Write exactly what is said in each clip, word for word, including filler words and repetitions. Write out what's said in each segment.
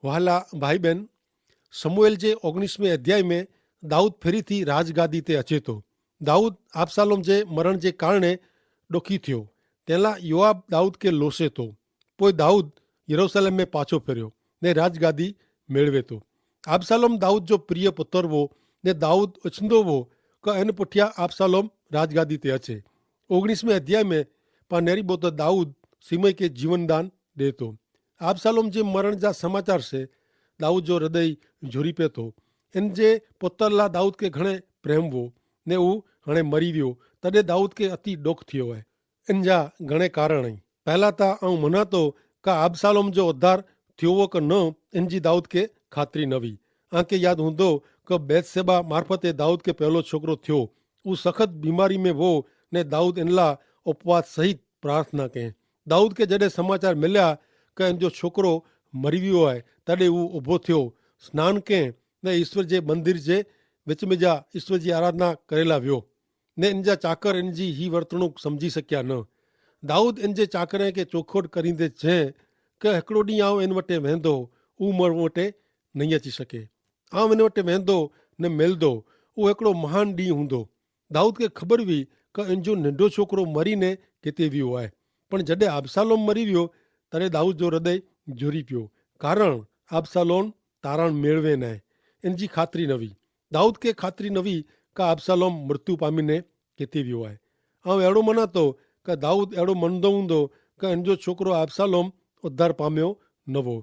વહાલા ભાઈબેન, સમૂએલ જે ઓગણીસમે અધ્યાય મેં દાઉદ ફેરી થી રાજગાદી તે અચેતો. દાઉદ આબ્સાલોમ જે મરણ જે કારણે ડોખી થયો. તેલા યોઆબ દાઉદ કે લોસે તો. પોય દાઉદ યરુસલેમ મેં પાછો ફેર્યો ને રાજગાદી મેળવે તો. આબ્સાલોમ દાઉદ જો પ્રિય પુતર વો ને દાઉદ ઓછંદો વો કે એન પુઠ્યા આબ્સાલોમ રાજગાદી તે અચે. ઓગણીસમે અધ્યાય મેં પાનેરી બોત દાઉદ સિમય કે જીવનદાન દેતો. આબ્સાલોમ જે મરણ જા સમાચાર સે દાઉદ જો હૃદય જોરી પેતો. એન જે પોતરલા દાઉદ કે ઘણે પ્રેમ વો ને ઉહ હણે મરી વ્યો. તદે દાઉદ કે અતિ ડોખ થયો હૈ. એન જા ઘણે કારણ હૈ. પહેલા તા આઉં મનાતો કા આબ્સાલોમ જો ઉદ્ધાર થયો વો કે ન, એન જી દાઉદ કે ખાતરી નવી. આંકે યાદ હુંદો કે બેથસેબા મારફતે દાઉદ કે પહેલો છોકરો થયો. ઉસ સખત બીમારી મેં વો ને દાઉદ એનલા ઉપવાસ સહિત પ્રાર્થના કહેં. દાઉદ કે જડે સમાચાર મિલ્યા કે એન જો છોકરો મરી વ્યો આય, તડે ઉહ ઉભો થયો, સ્નાન કહેં ને ઈસ્વર જે મંદિર જે વિચમે જા ઈસ્વર જી આરાધના કરેલા વ્યો. ને એન જા ચાકર એન જી હી વર્તણૂક સમઝી શક્યા ન. દાઉદ એન જે ચાકરે કે ચોખોટ કરીંદે છે કે હેકડો દી આવ એન વટે વહેંદો, ઉં મર વટે નહીં અચી શકે. આવ એન વટે વહેંદો ને મેલદો, ઉં હેકડો મહાન દી હુંદો. દાઉદ કે ખબર વી કે એન જો નેંડો છોકરો મરી ને કેતે વ્યો આય. પણ જડે આબ્સાલોમ મરી વ્યો, તરે દાઉદ જો હૃદય જોરી પ્યો. કારણ આબ્સાલોમ તારણ મેળવે નાય, એન જી ખાતરી નવી. દાઉદ કે ખાતરી નવી કા આબ્સાલોમ મૃત્યુ પામી ને કેતે વ્યો આય. આવ એડો મનાતો કા દાઉદ એડો મનદો હુંદો કા એન જો છોકરો આબ્સાલોમ ઉદ્ધાર પામ્યો નવો,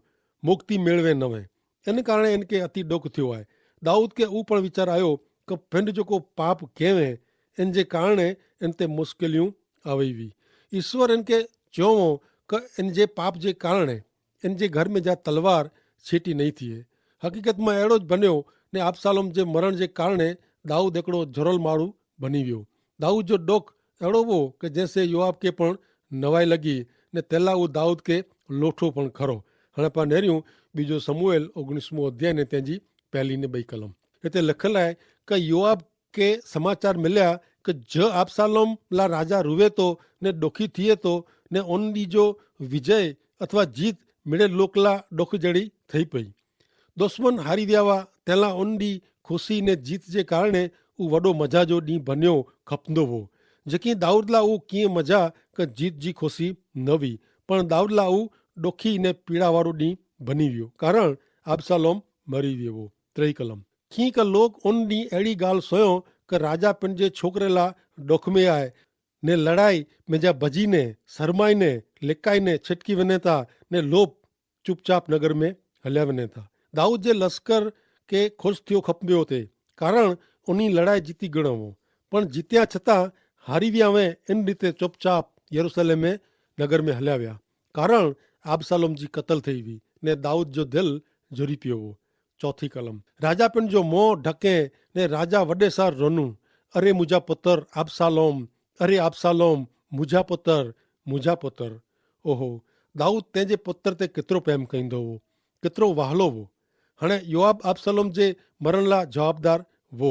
મુક્તિ મેળવે નવે. એન કારણે એન કે અતિ ડોખ થયો આય. દાઉદ કે ઉપણ વિચાર આયો કે ફિંડ જોકો પાપ કહેવે, એન જે કારણે એન તે મુશ્કેલિયું આવે વી. ઈસ્વર એન કે ચોવો કે એન જે પાપ જે કારણે એન જે ઘર મેં જા તલવાર છેટી નહીં થિયે. હકીકતમાં એડો જ બન્યો ને આબ્સાલોમ જે મરણ જે કારણે દાઉદ એકડો જરોલ માળું ભની વ્યો. દાઉદ જો ડોખ એડો વો કે જેસે યોઆબ કે પણ નવાઈ લગી ને તેલા ઉં દાઉદ કે લોઠો પણ ખરો. હણે પા નેર્યું બીજો સમૂએલ ઓગણીસમો અધ્યાય ને તેની પહેલી ને બઈ કલમ. હેતા લખેલ આય કે યોઆબ કે સમાચાર મિલ્યા કે જ આબ્સાલોમ લા રાજા રુવેતો ને ડોખી થિયેતો ને ઓન દી જો વિજય અથવા જીત મેળે લોકલા ડોખ જેડી થઈ પઈ. દુશ્મન હારી વ્યાવા તેલા ઓન દી ખુશી ને જીત જે કારણે ઉં વડો મજા જો દી ભન્યો ખપંદો વો. જેકી દાઉદલા ઉં કિયા મજા કે જીત જી ખુશી નવી, પણ દાઉદલા ઉં ડોખી ને પીડાવારો દી ભની વ્યો કારણ આબ્સાલોમ મરી વ્યો વો. ત્રેય કલમ. ખીંક લોક ઉન દી એડી ગાલ સોયો કે રાજા પન જે છોકરેલા ડોખમે આય ને લડાઈ મેં જા ભજીને સરમાઈને લેકાઈને છટકી વેને તા ને લોપ ચુપચાપ નગર મેં હલ્યા વેને તા. દાઉદ જે લશ્કર કે ખોજ થયો ખપમ્યો તે કારણ ઉની લડાઈ જીતી ગણો વો. પણ જીત્યા છતાં હારી વ્યા વે એન રીતે ચુપચાપ યરુસલેમ મેં નગર મેં હલ્યા વ્યા કારણ આબ્સાલોમ જી કતલ થઈ વી ને દાઉદ જો દિલ જોરી પ્યો વો. ચોથી કલમ. રાજા પણ જો મોં ઢકે ને રાજા વડે સાર રોનું, અરે મુજા પુતર આબ્સાલોમ, અરે આબ્સાલોમ, મુજા પુતર, મુજા પુતર. ઓહો, દાઉદ તેજે પુતર તે કેતરો પ્રેમ કઈંદો વો, કેતરો વહાલો વો. હણે યોઆબ આબ્સાલોમ જે મરણલા જવાબદાર વો.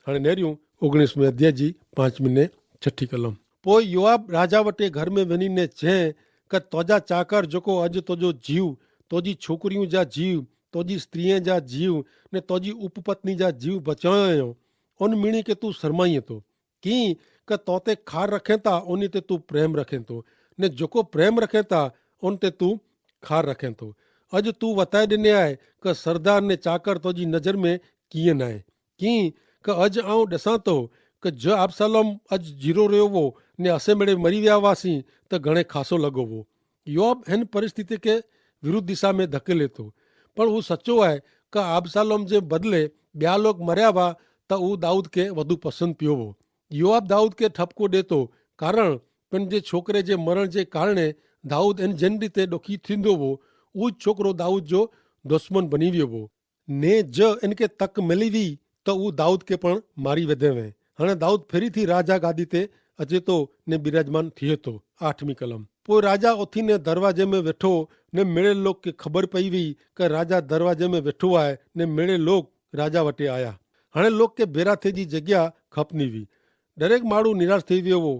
હણે નેર્યું ઓગણીસમે અધ્યાય જી પાંચમી ને છઠી કલમ. પોય યોઆબ રાજા વટે ઘર મેં વેની ને છે કે તોજા ચાકર જોકો અજ તોજો જીવ, તોજી છોકરીઓ જા જીવ, તોજી સ્ત્રીએ જા જીવ ને તોજી ઉપપત્ની જા જીવ બચાયો, ઓન મિણી કે તું શરમાઈ તો કી કે તોતે ખાર રખેતા ઓની તે તું પ્રેમ રખેતો ને જોકો પ્રેમ રખેતા ઓન તે તું ખાર રખેતો. અજ તું વતાઈ દેને આય કે સરદાર ને ચાકર તોજી નજર મેં કિયે નાય. કિંક અજ આઉં ડસાતો કે જો આબ્સાલોમ અજ જીરો રહ્યો વો ને અસે મેડે મરી વ્યાવાસી તો ઘણે ખાસો લગો વો. યોઆબ હેન પરિસ્થિતિ કે વિરુદ્ધ દિશા મેં ધકેલે તો. પણ ઉં સચો આય કે આબ્સાલોમ જે બદલે બ્યા લોક મર્યા વા તો ઉં દાઉદ કે વધુ પસંદ પ્યો વો. યોઆબ દાઉદ કે ઠપકો દેતો, કારણ પણ જે છોકરે જે મરણ જે કારણે દાઉદ એન જેન રીતે ડોખી થીંદો વો, ઉજ છોકરો દાઉદ જો દુશ્મન બની વ્યો વો. ને જ એનકે તક મલી વી તો ઉં દાઉદ કે પણ મારી વધે વે. હણે દાઉદ ફેરી થી રાજા ગાદી તે અજેતો ને બિરાજમાન થિયેતો. આઠમી કલમ. પોય રાજા ઓથી ને દરવાજે મેં વેઠો ને મેળે લોક કે ખબર પઈ વી કે રાજા દરવાજે મેં વેઠો આય ને મેળે લોક રાજા વટે આયા. હણે લોક કે ભેરા થે જી જગ્યા ખપની વી. દરેક માળું નિરાશ થઈ વ્યો વો.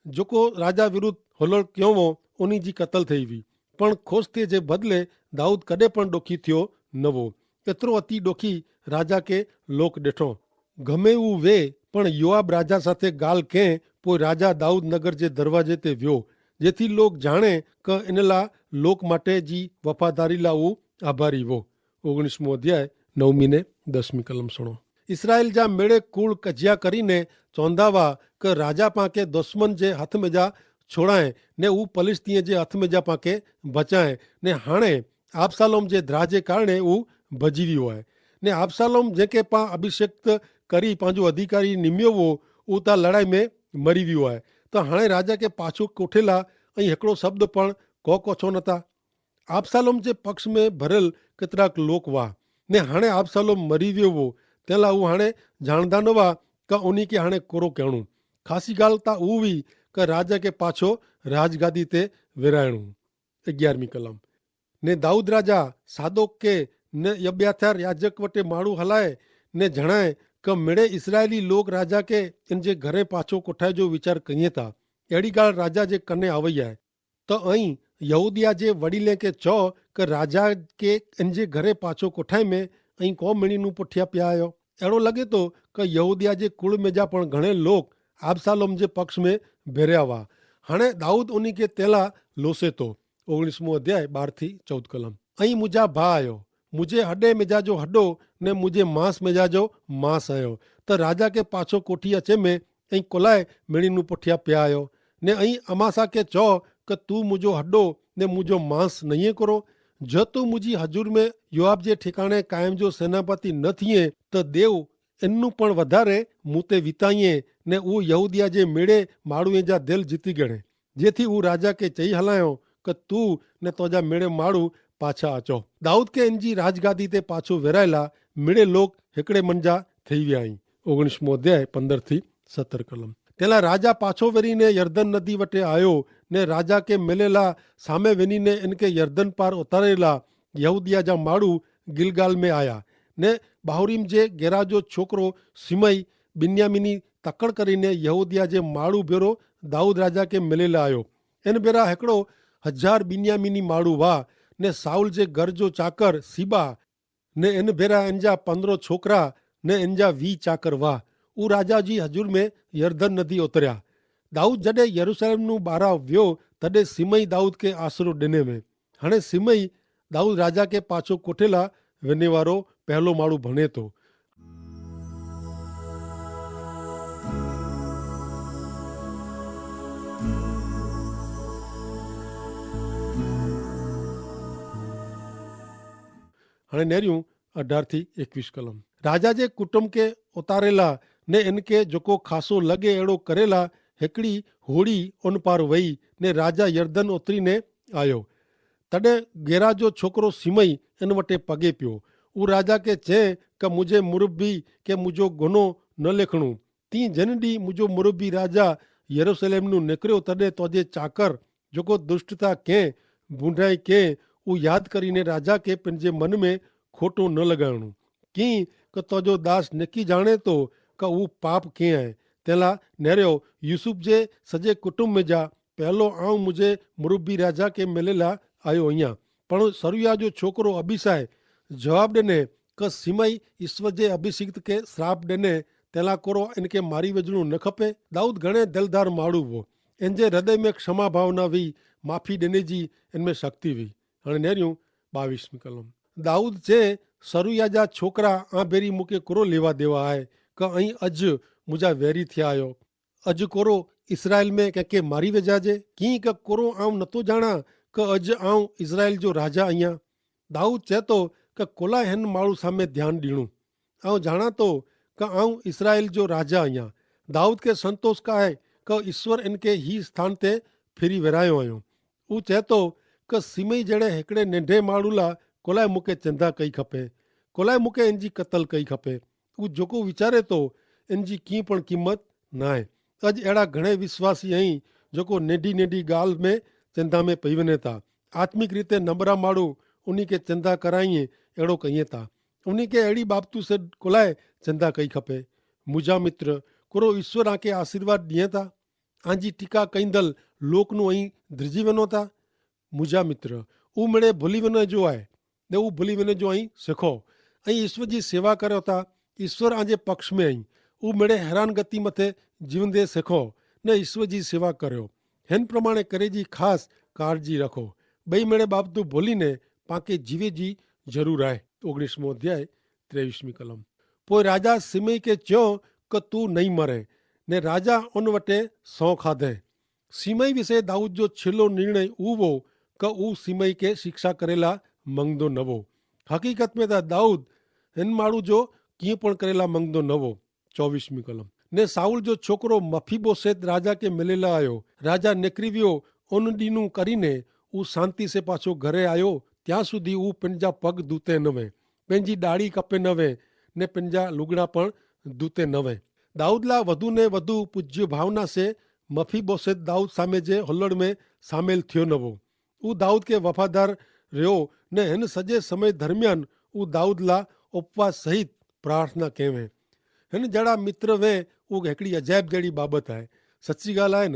જોકો રાજા વિરુદ્ધ હોલર ક્યો વો ઓની જી કતલ થઈ વી. પણ ખોસ્તે જે બદલે દાઉદ કદે પણ ડોખી થયો નવો. એતરો અતિ ડોખી રાજા કે લોક દેઠો. ગમે ઉં વે, પણ યોઆબ રાજા સાથે ગાલ કેહ પોય રાજા દાઉદ નગર જે દરવાજે તે વ્યો, જેથી લોક જાણે કે એનલા લોક માટે જી વફાદારી લા ઉં આભારી વો. ઓગણીસમો અધ્યાય, નવમી ને દસમી કલમ સુણો. ઇસરાયેલ જા મેળે કુળ કજ્યા કરીને ચોંધાવા કે રાજા પાંકે દુશ્મન જે હાથ મેં જા છોડાએ, ને ઉં પલિસ્તિયે જે હાથ મેં જા પાંકે બચાએ. ને હાણે આબસાલોમ જે દ્રાહ જે કારણે ઉં ભજીવી હોય, ને આબસાલોમ જે કે પાં અભિષેક્ત કરી પાંજો અધિકારી નિમ્યો વો, ઉં તા લડાઈ મેં મરી વ્યો હોય. તો હાણે રાજા કે પાછો કોઠેલા અહીં હેકડો શબ્દ પણ કો કોછો નતા. આબસાલોમ જે પક્ષ મેં ભરેલ કેતરાક લોક વા, ને હાણે આબસાલોમ મરી વ્યો વો, તેલા ઉં હાણે જાણદા નવા કા ઉની કે હાણે કોરો કહેણું. ખાસી ગાલ તા ઉવી કે રાજા કે પાછો રાજગાદી તે વેરાયણું. અગિયારમી કલમ. ને દાઉદ રાજા સાદોક કે ને યબ્યાથાર યાજક વટે માણું હલાએ, ને જણાએ કે મેળે ઇસરાયેલી લોક રાજા કે એન જે ઘરે પાછો કોઠાય જો વિચાર કહિયે તા એડી ગાલ રાજા જે કને આવય આય. તો અહીં યહૂદિયા જે વડીલે કે ચો કે રાજા કે એન જે ઘરે પાછો કોઠાઈ મેં અહીં કો મેણી નું પઠ્યા પ્યા આયો? એડો લગે તો કે યહૂદિયા જે કુળ મેં જા પણ ઘણે લોક આબસાલોમ જે પક્ષ મેં ભેર્યા વા. હણે દાઉદ ઉની કે તેલા લોસે તો. ઓગણીસમો અધ્યાય, બાર થી ચૌદ કલમ. અહીં મુજા ભા આયો, મુજે હડે મેં જા જો હડો, ને મુજે માંસ મેં જા જો માંસ આયો. તો રાજા કે પાછો કોઠી અચે મેં અહીં કોલાએ મેણી નું પઠ્યા પ્યા આયો? ને અહીં અમાસા કે ચો કે તું મુજો હડો ને મુજો માંસ નહીં કરો? જો તું મુજી હજૂર મેં યોઆબ જે ઠિકાણે કાયમ જો સેનાપતિ ન થિયે, તો દેવ એનનું પણ વધારે મુતે વિતાઈએ, ને ઉં યહૂદિયા જે મેળે માળુએ જા દેલ જીતી ગણે, જેથી ઉં રાજા કે ચહી હલાયો કે તું ને તોજા મેળે માળુ પાછા આચો. દાઉદ કે એનજી રાજગાદી તે પાછો વેરાયેલા મેળે લોક હેકડ઼ે મન જા થઈ વ્યા હી. ઓગણીસમો અધ્યાય, પંદર થી સત્તર કલમ. તેલા રાજા પાછો વેરી ને યર્દન નદી વટે આયો, ને રાજા કે મેલેલા સામે વેની ને એનકે યર્દન પાર ઉતારેલા યહૂદિયા જા માળુ ગિલગાલ મેં આયા. ને બાહુરીમ જે ગેરા જો છોકરો સિમય બિન્યામિની તકડ કરીને યહૂદિયા જે માળુ ભેરો દાઉદ રાજા કે મેલેલા આયો. એન ભેરા હેકડો હજાર બિન્યામિની માળુ વા, ને સાઉલ જે ઘર જો ચાકર સિબા, ને એન ભેરા એન જા પંદરો છોકરા, ને એન જા વી ચાકર વા. ઉ રાજા જી હજૂર મેં યર્દન નદી ઉતર્યા. દાઉદ જડે યરૂસલેમ નું બારા વ્યો, તદે સિમય દાઉદ કે આશરો ડેને મેં. હણે સિમય દાઉદ રાજા કે પાછો કોઠેલા વેને વારો પહેલો માળુ ભણે તો. હણે નેર્યું અઢાર થી એકવીસ કલમ. રાજા જે કુટુંબ કે ઉતારેલા ને એનકે જોકો ખાસો લગે એડો કરેલા હેકડી હોડી ઉનપાર વય, ને રાજા યર્દન ઉતરી ને આયો. તદે ગેરા જો છોકરો સિમય એન વટે પગે પ્યો. ઉ રાજા કે ચે કે મુઝે મુરબ્બી કે મુજો ગુનો ન લેખણું. તી જેન દી મુજો મુરબ્બી રાજા યરૂસલેમ નું નેકર્યો, તદે તોજે ચાકર જોકો દુષ્ટતા કેહ, ભૂંડાઈ કેહ, ઉ યાદ કરીને રાજા કે પન જે મન મેં ખોટો ન લગાણું. કિંક તોજો દાસ નેકી જાણે તો કે ઉ પાપ કેહ હૈ. તેલા નેર્યો, યુસુફ જે સજે કુટુંબ મેં જા પહલો આઉં મુઝે મુરબ્બી રાજા કે મેલેલા આયો અહિયા. પણ સરુયા જો છોકરો અબિસાય જવાબ દેને કે સિમય ઇશ્વર જે અભિષિક્ત કે શ્રાપ દેને, તેલા કોરો એનકે મારી વજણું ન ખપે. દાઉદ ઘણે દલદાર માળુ વો. એન જે હૃદય મેં ક્ષમા ભાવના વી, માફી દેને જી એન મેં શક્તિ વી. હણે નેર્યું બાવીસમી કલમ. દાઉદ જે સરુયા જા છોકરા આભેરી મુકે કોરો લેવા દેવા આય? કે અહીં અજ મુજા વેરી થ્યા આયો? અજ કોરો ઇસરાયેલ મેં કેંકે મારી વેજા જે? કિંક કોરો આઉં નતો જાણા કે અજ આઉં ઇસરાયેલ જો રાજા અહિયા? દાઉદ ચેતો કે કોલા હેન માળુ સામે ધ્યાન દીણું. આઉં જાણા તો કે આઉં ઇસરાયેલ જો રાજા અહિયા. દાઉદ કે સંતોષ કાય કે ઇશ્વર એનકે હી સ્થાન તે ફેરી વેરાયો અયો. ઉં ચેતો કે સિમય જેડે હેકડે નેંધે માળુલા કોલાએ મુકે ચેંધા કઈ ખપે? કોલાએ મુકે એનજી કતલ કઈ ખપે? ઉં જોકો વિચારે તો એનજી કી પણ કિંમત નાય. અજ એડા ઘણે વિશ્વાસી અહીં જોકો નેંધી નેંધી ગાલ મેં ચેંધા મેં પૈવને તા. આત્મિક રીતે નબરા માળુ ઉની કે ચેંધા કરાઈએ એડો કહિએ તા. ઉની કે એડી બાબતુ સે કોલાએ ચેંધા કઈ ખપે? મુજા મિત્ર, કોરો ઇશ્વર આંકે આશીર્વાદ દિયે તા? આંજી ટીકા કૈંદલ લોકનું અહીં ધ્રજીવનો તા? મુજા મિત્ર, ઉમડે ભૂલી વને જો આય. ને ઉં ભલી વેને જો અહીં સેખો. અહીં ઈસ્વર જી સેવા કર્યો તા ઈસ્વર આજે પક્ષ મેં અહીં. ઉં મેડે હેરાન ગતિ મતે જીવન દે સેખો ને ઈસ્વર જી સેવા કર્યો. હેન પ્રમાણે કરે જી ખાસ કારજી રાખો. બઈ મેડે બાબતો ભલી ને પાંકે જીવે જી જરૂર આય. ઓગણીસમો અધ્યાય ત્રેવીસમી કલમ. પોય રાજા સિમય કે ચ્યો કે તું નહીં મરે. ને રાજા ઉન વટે સૌ ખાધે. સિમય વિશે દાઉદ જો છેલ્લો નિર્ણય ઉવો કે ઉ સિમય કે શિક્ષા કરેલા મંગદો નવો. હકીકત મેં તા દાઉદ હેન માણુ જો કિંપણ કરેલા મંગદો નવો. ચોવીસમી કલમ. ને સાઉલ જો છોકરો મફીબોસેત રાજા કે મિલેલા આયો. રાજા નેકરી વ્યો ઉન દીનું કરીને ઉ શાંતિ સે પાછો ઘરે આયો. ત્યાં સુધી ઉ પેનજા પગ દૂતે નવે, પેનજી ડાળી કપે નવે, ને પેનજા લુગડા પણ દૂતે નવે. દાઉદલા વધુ ને વધુ પૂજ્ય ભાવના સે મફીબોસેત દાઉદ સામે જે હોલ્લડ મેં સામેલ થયો નવો. ઉ દાઉદ કે વફાદાર રહ્યો. ને હેન સજે સમય ધરમિયાન ઉ દાઉદલા ઉપવાસ સહિત પ્રાર્થના કહેવે. હેન જેડા મિત્ર વે ઉ હેકડી અજાયબ જેડી બાબત હૈ. સચ્ચી ગાલ હૈ ન?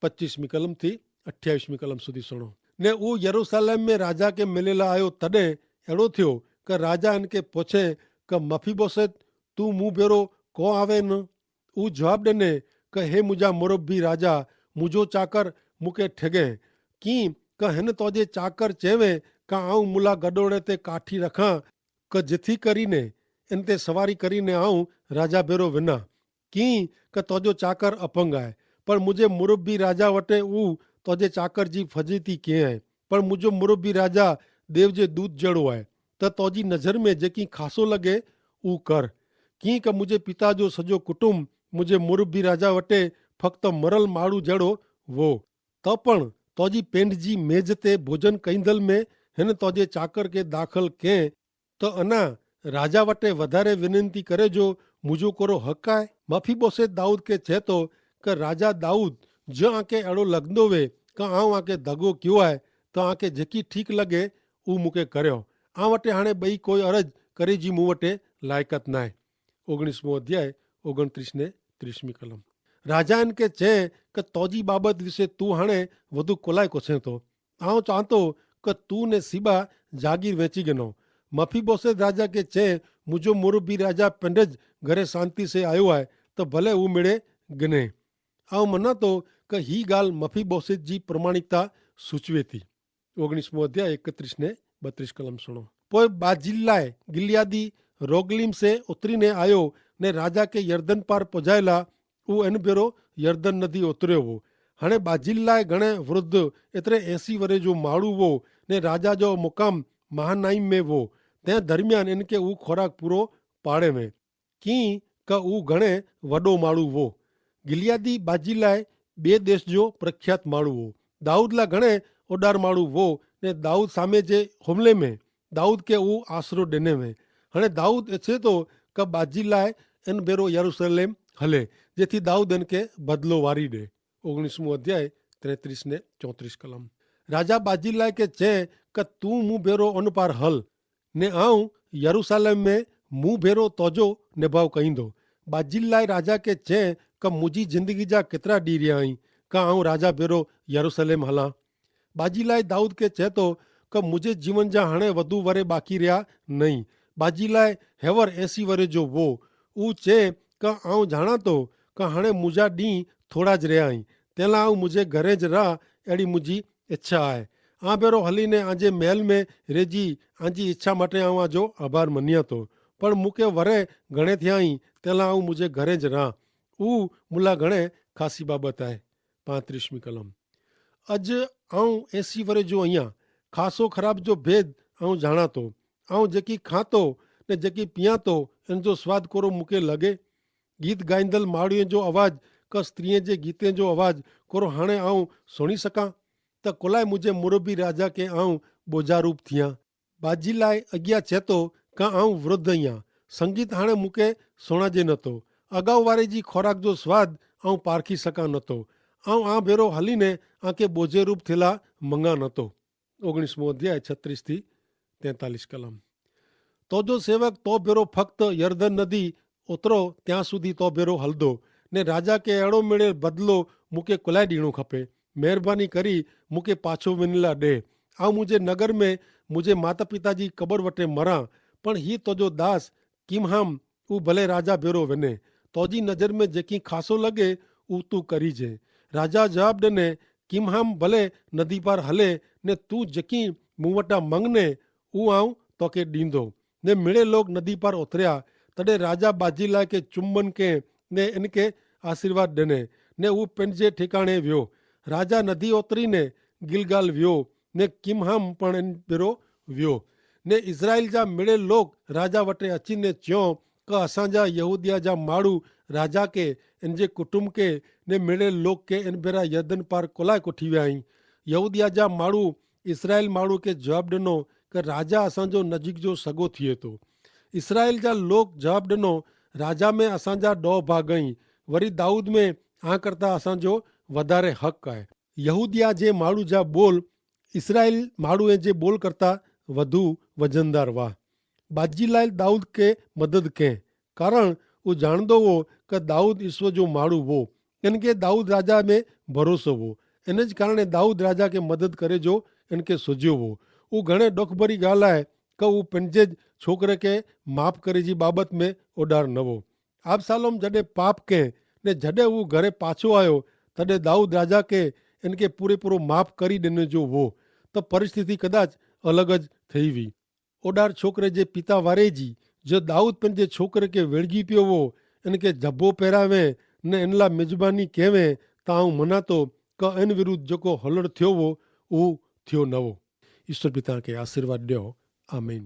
પચ્ચીસમી કલમ થી અઠ્યાવીસમી કલમ સુધી સુણો. ને ઉ યરૂસાલેમ મેં રાજા કે મેલેલા આયો તદે એડો થયો કે રાજા એન કે પોછે કે મફીબોસેત, તું મું ભેરો કો આવે ન? ઉ જવાબ દેને કે હે મુજા મુરબ્બી રાજા, મુજો ચાકર મુકે ઠેગે. કિં કે હેન તોજે ચાકર ચેવે કે આઉં મુલા ગડોડે તે કાઠી રખાં, કે જેથી કરીને એન તે સવારી કરીને આઉં રાજા ભેરો વિના. કિં કે તોજો ચાકર અપંગ આય. પણ મુજે મુરબ્બી રાજા વટે ઉ તોજે ચાકર જી ફજેતી કેહ આય. પણ મુજો મુરબ્બી રાજા દેવ જે દૂત જેડો આય. તો તોજી નજર મેં જેકી ખાસો લગે ઉ કર. કિં કે મુજે પિતા જો સજો કુટુંબ મુજે મુરબ્બી રાજા વટે ફક્ત મરલ માડૂ જેડો વો. તો પણ તોજી પેંડ જી મેજ તે ભોજન કૈંધલ મેં હેન તોજે ચાકર કે દાખલ કેહ. તો અના રાજા વટે વધારે વિનંતી કરે જો મુજો કોરો હક આય? મફીબોસેત દાઉદ કે ચેતો કે રાજા દાઉદ, જો આંકે એડો લગદો વે કે આઉં આંકે ધગો ક્યો આય, તો આંકે જેકી ઠીક લગે ઉ મુકે કર્યો. આ વટે હાણે બઈ કોઈ અરજ કરે જી મું વટે લાયકત નાય. ઓગણીસમો અધ્યાય ઓગણત્રીસ ને ત્રીસમી કલમ. રાજા એન કે ચે કે તોજી બાબત વિશે તું હાણે વધુ કોલાય કોછે તો? આઉં ચાંતો કે તું ને સિબા જાગીર વેંચી ગનો. મફીબોસેત રાજા કે ચે, મુજો મુરબ્બી રાજા પેંડે જ ઘરે શાંતિ સે આયો આય, તો ભલે ઉમેડે ગને. આઉં મનાતો કે હી ગાલ મફીબોસેત જી પ્રમાણિકતા સૂચવે થી. ઓગણીસમો અધ્યાય એકત્રીસ ને બત્રીસ કલમ સુણો. પોય બાજિલ્લાએ ગિલિયાદી રોગલીમ સે ઉતરી ને આયો, ને રાજા કે યર્દન પાર પજાયેલા ઉ એન ભેરો યર્દન નદી ઉતર્યો વો. હણે બાજિલ્લાએ ઘણે વૃદ્ધ, એતરે એંસી વરે જો માળુ વો, ને રાજા જો મુકામ મહાનાઈમ મેં વો. તે ધરમિયાન એન કે ઉ ખોરાક પૂરો પાડે મેં. કિંક ઉ ઘણે વડો માળુ વો. ગિલિયાદી બાજિલાએ બે દેશ જો પ્રખ્યાત માળુ વો. દાઉદલા ઘણે ઓડાર માળુ વો, ને દાઉદ સામે જે હોમલે મેં દાઉદ કે ઉ આશરો ડેને વે. હણે દાઉદ એછે તો કે બાજિલાએ એન ભેરો યરુસલેમ હલે, જેથી દાઉદ એન કે બદલો વારી ડે. ઓગણીસમું અધ્યાય ત્રેત્રીસ ને ચોત્રીસ કલમ. રાજા બાજિલાએ કે ચે કે તું મુભેરો અનપાર હલ, ને આઉં યરુસાલેમ મેં મુભેરો તોજો નેભાવ કહીંદો. બાજિલાએ રાજા કે ચે કે મુજી જિંદગી જા કેતરા દી રહ્યા હૈં? કા આઉં રાજા ભેરો યરુસાલેમ હલા? બાજિલાએ દાઉદ કે ચેતો કે મુજે જીવન જા હણે વધુ વરે બાકી રહ્યા નહીં. બાજિલાએ હેવર એસી વરે જો વો. ઉં ચે કે આઉં જાણાતો કે હણે મુજા દી થોડા જ રહ્યા હૈં, તેલા આઉં મુજે ઘરે જ રાહ એડી મુજી ઇચ્છા આય. આભેરો હલી ને આજે મેલ મેં રેજી આજી ઇચ્છા માટે આઉં આજો આભાર મન્યાતો. પણ મુકે વરે ઘણે થ્યાઈ તેલા આઉં મુજે ઘરે જ રાહ. ઉં મુલા ઘણે ખાસી બાબત આય. પાંત્રીસમી કલમ. અજ આઉં એસી વરે જો અહિયા ખાસો ખરાબ જો ભેદ આઉં જાણાતો. આઉં જેકી ખાતો ને જેકી પિયાતો એન જો સ્વાદ કોરો મુકે લગે? ગીત ગાઈંદલ માળીએ જો અવાજ કા સ્ત્રીએ જે ગીતે જો અવાજ કોરો હાણે આઉં સુણી સકાં? તો કોલાએ મુજે મુરબી રાજા કે આઉં બોજારૂપ થિયા? બાજિલાએ અગિયા ચેતો કા આઉં વૃદ્ધ અહિયા. સંગીત હાણે મુકે સુણાજે નતો. અગાઉ વારે જી ખોરાક જો સ્વાદ આઉં પારખી સકાં નતો. આઉં આ ભેરો હલી ને આંકે બોજેરૂપ થેલા મંગા નતો. ઓગણીસમો અધ્યાય છત્રીસ થી તેતાલીસ કલમ. તો જો સેવક તો ભેરો ફક્ત યર્દન નદી ઉતરો ત્યાં સુધી તો ભેરો હલદો, ને રાજા કે એડો મેળે બદલો મુકે કોલાઈ દીણો ખપે. મહેરબાની કરી મુકે પાછો વેનીલા દેહ. આઉં મુજે નગર મેં મુઝે માતાપિતા જી કબર વટે મરા. પણ હી તોજો દાસ કિમહામ ઉં ભલે રાજા ભેરો વેને. તોજી નજર મેં જેકી ખાસો લગે ઉં તું કરી જે. રાજા જવાબ દેને, કિમહામ ભલે નદી પાર હલે, ને તું જેકી મુવટા મંગને ઉં આઉં તોકે દીંદો. ને મેળે લોગ નદી પાર ઓતર્યા. તદે રાજા બાજીલા કે ચુંબન કે ને એનકે આશીર્વાદ દેને, ને ઉં પેનજે ઠેકાણે વ્યો. રાજા નદી ઓતરી ને ગિલગાલ વ્યો, ને કિમહામ પણ એન ભેરો વ્યો. ને ઇઝરાઇલ જા મેળે લોગ રાજા વટે અચી ને ચ્યો, કે અસાંજા યહૂદિયા જા માળુ રાજા કે એનજે કુટુંબ કે ને મેળે લોગ કે એન ભેરા યર્દન પાર કોલાય કોઠી વ્યા હી? યહૂદિયા જા માળુ ઇઝરાઇલ માળુ કે જવાબ દનો, કે રાજા અસાંજો નજીક જો સગો થિયે તો. ઇઝરાઇલ જા લોગ જવાબ દનો, રાજા મેં અસાંજા દો ભાગ હી, વરી દાઉદ મેં આ કરતા અસાંજો વધારે હક આય. યહૂદિયા જે માળુ જા બોલ ઇઝરાઇલ માળુ એ જે બોલ કરતા વધુ વજનદાર વાહ. બાજીલાલ દાઉદ કે મદદ કહેં, કારણ ઉજાણદો વો કે દાઉદ ઇશ્વ જો માળુ વો, એન કે દાઉદ રાજા મેં ભરોસો વો. એન જ કારણે દાઉદ રાજા કે મદદ કરે જો એન કે સોજ્યો વો. ઉં ઘણે ડોખભરી ગાલ આય કે ઉં પંજે જ છોકરે કે માફ કરે જી બાબત મેં ઓડાર નવો. આબસાલોમ જડે પાપ કહેં ને જડે ઉં ઘરે પાછો આયો, તદે દાઉદ રાજા કે એન કે પૂરેપૂરો માફ કરી દેને જો વો, તો પરિસ્થિતિ કદાચ અલગ જ થઈ વી. ઓડાર છોકરે જે પિતા વારે જી જો દાઉદ પન જે છોકરે કે વેડગી પ્યો વો, એન કે જભો પહેરાવે ને એનલા મેજબાની કહેવે, તા આઉં મનાતો કે એન વિરુદ્ધ જોકો હલડ થયો વો ઉં થયો નવો. ઈસ્વર પિતા કે આશીર્વાદ દ્યો. આમીન.